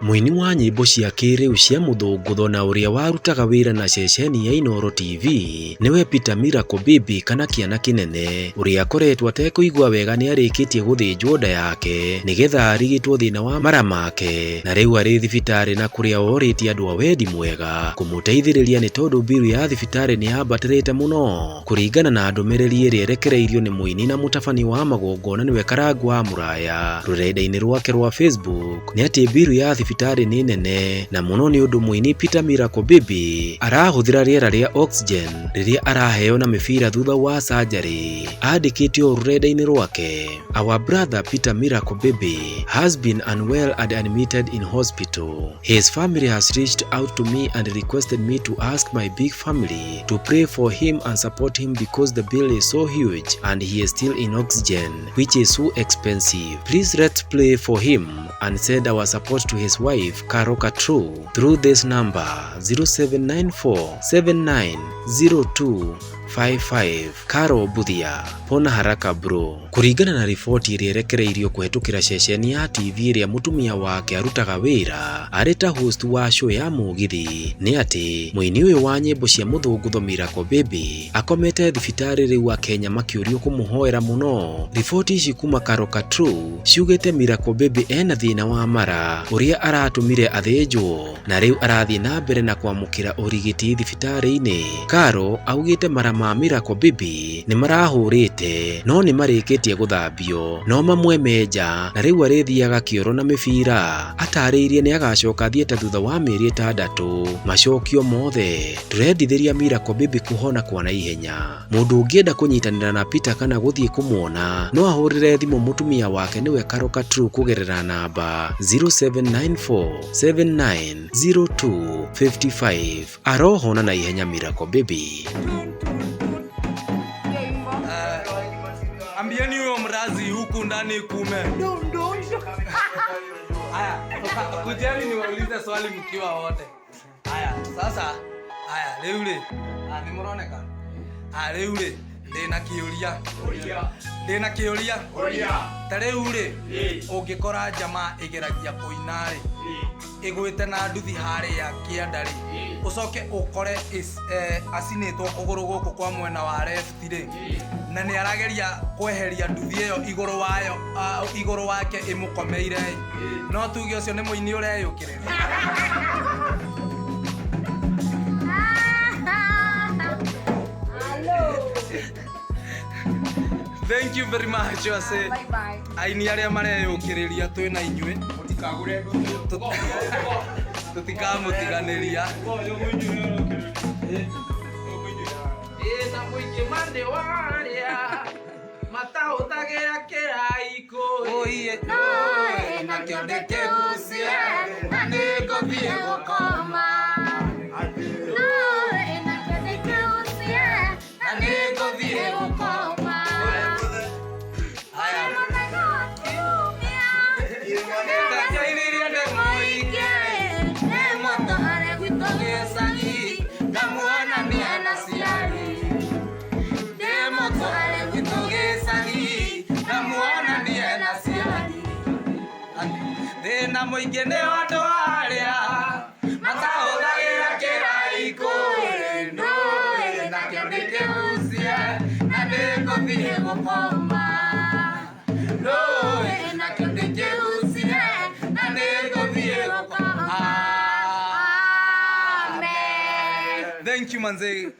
Mũini wa nyĩmbo cia kĩrĩu cia mũthũngũtho na ũrĩa warutaga wĩra na ceceni ya Inooro TV nĩwe Peter Miracle Baby kana kĩana kĩnene, ũrĩa akoretwo atekũigua wega nĩarĩkĩtie gũthĩnjwo nda yake nĩgetha arigitwo thĩna wa mara make, na rĩu arĩ thibitarĩ na kũrĩa orĩtie andũ a wendi mwega kũmũteithĩrĩria nĩ tondũ mbiru ya thibitarĩ nĩ yambatĩrĩte mũno. Kũringana na ndũmĩrĩri ĩrĩa ĩrekereirio nĩ mũini na mũtabania wa magongona nĩwe Karangũ wa Mũraya rũrenda-inĩ rwake rwa Facebook nĩ atĩ mbiru ya thibitarĩ nĩ nene na mũno nĩ ũndũ mũini Peter Miracle Baby arahũthĩra rĩera rĩa oxygen rĩrĩa araheo na mĩbira thutha wa surgery. Andĩkĩte ũũ rũrenda-inĩ rwake: "Our brother Peter Miracle Baby has been unwell and admitted in hospital. His family has reached out to me and requested me to ask my big family to pray for him and support him because the bill is so huge and he is still in oxygen, which is so expensive. Please let's pray for him and send our support to his wife Caro Katru through this number 0794 790255. Caro Buthia, pona haraka bro." Kũringana na riboti ĩrĩa ĩrekereirio kũhetũkĩra ceceni ya TV ĩrĩa mũtumia wake arutaga wĩra arĩ ta host wa show ya mũgithi, nĩ atĩ mũini ũyũ wa nyĩmbo cia mũthũngũtho Miracle Baby akomete thibitarĩ, rĩu akenya makĩũrio kũmũhoera mũno. Riboti ici kuma Caro Katru ciugĩte Miracle Baby ena thĩna wa mara ũrĩa aratũmire athĩnjwo na rĩu arathiĩ na mbere na kwamũkĩra ũrigiti thibitarĩ-inĩ. Caro augĩte mara ma Miracle Baby nĩ marahũrĩte no nĩ marĩkĩtie gũthambio, no mamwe menja na rĩu arĩthiaga kĩoro na mĩbira. Atarĩirie nĩ agacoka thieta thutha wa mĩeri 6 macokio mothe. Tũrendithĩria Miracle Baby kũhona kwa naihenya. Mũndũ ũngĩenda kũnyitanĩra na Peter kana gũthiĩ kũmuona no ahũrĩre thimũ mũtumia wake nĩwe Caro Katru kũgerera namba 0794 790255. Arohona na ihenya Miracle Baby. Ambieni huyo mrazi huku ndani kume. Haya, kujeni niwaulize swali mkiwa wote. Haya, sasa haya rĩu rĩ, nĩ mũroneka? Ah, rĩu rĩ, ndĩna kĩũria. Ndĩna kĩũria. Ta rĩu rĩ, ũngĩkora jamaa ĩgeragia kũina rĩ, ĩgwĩte na nduthi harĩa kĩanda rĩ, ũcoke ũkore acinĩtwo kũgũrũ gũkũ kwa mwena wa left rĩ, na nĩ arageria kweheria nduthi ĩyo igũrũ wayo, igũrũ wake ĩmũkomeire ĩ, no tuge ũcio nĩ mũini ũreyũkĩrĩria? Hello. Thank you very much, wase. Bye bye. Aini arĩa mareyũkĩrĩria, twĩna inyuĩ, tũtikamũtiganĩria. Ĩna mũingĩ mande warĩa matahũthagĩra kĩraikũ oiye Nakĩo ndĩkĩgucie na nĩngũthiĩ gũkoma. Nakĩo ndĩkĩgucie na nĩngũthiĩ gũkoma. Haya. Mũthenya wa kiumia. Ndateithĩrĩria ndĩ mũingĩ. Nĩ mũtware gwitũ gĩcagi ngamuona mĩena ciari. Ndĩ mũtware gwitũ gĩcagi ngamuona niena ciari. Thĩna mũingĩ nĩ andũ arĩa matahũthagĩra kĩraikũ ndũĩ nakĩo ndĩkĩgucie na nĩngũthiĩ gũkoma ndũĩ nakĩo ndĩkĩgucie na nĩngũthiĩ gũkoma. Amen. Thank you, manze.